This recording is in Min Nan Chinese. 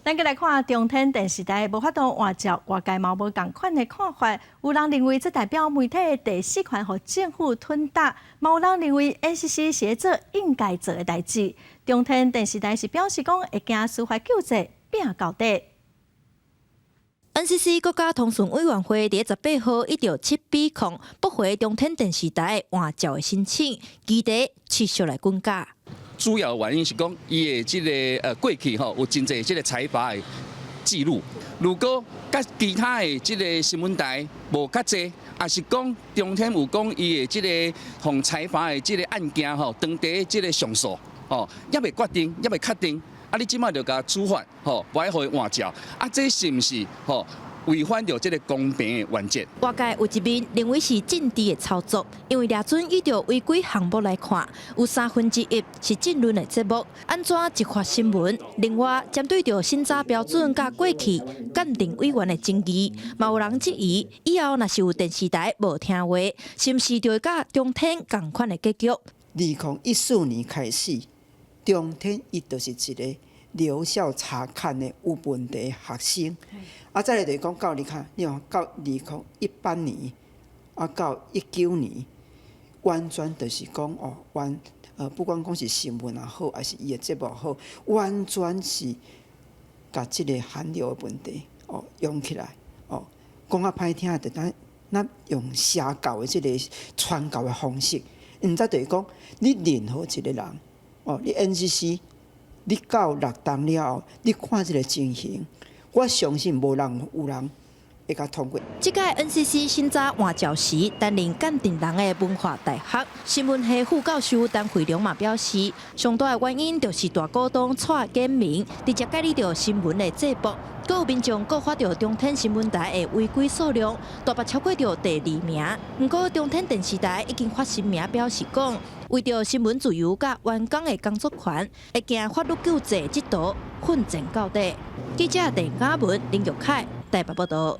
咱閣來看中天電視台無法度換照，外界嘛無仝款的看法。有人認為這代表媒體的第四權予政府吞掉，嘛有人認為 NCC 是咧做應該做的代誌。中天電視台是表示講會行司法救濟拚到底。 NCC 國家通訊委員會佇18號以著7比0駁回中天電視台換照的申請，期待持續來滾價。主要原因是講，伊的這个過去吼有真濟這个裁罰的記錄。如果佮其他的這个新聞台無較濟，抑是講中天有講伊的這个予裁罰的這个案件吼，當地這个上訴吼，猶未決定，猶未確定，啊，你這擺就共處罰吼，無愛予伊換照，啊，這是毋是吼違反著這个公平的原則？外界有一面認為是政治的操作，因為掠準依著違規項目來看，有1/3是政論的節目，按怎一發新聞？另外，針對著審查標準佮過去鑑定委員的爭議，嘛有人質疑，以後若是有電視台無聽話，是毋是就會佮中天仝款的結局？ 2014年開始，中天伊就是一个留校察看的有問題學生，啊，再來就是講到你看，你看到2018年，啊，到19年，完全就是講哦，不管講是新聞也好，抑是伊的節目好，完全是共這个韓流的問題哦用起來哦，講較歹聽，就咱咱用邪教的這个傳教的方式，毋知就是講你任何一个人哦，你 NCC。你到6冬了後，你看這个情形，我相信無人有人會共通過。這屆 NCC 審查換照時，擔任鑑定人的文化大學新聞系副教授陳惠龍嘛表示，上大的原因就是大股東蔡衍明直接介入著新聞的製作，閣有民眾告發著中天新聞台的違規數量，大筆超過著第二名。毋過中天電視台已經發聲明表示講，為著新聞自由佮員工的工作權，會行法律救濟這途奮戰到底。記者鄧嘉文、林玉凱台北報道。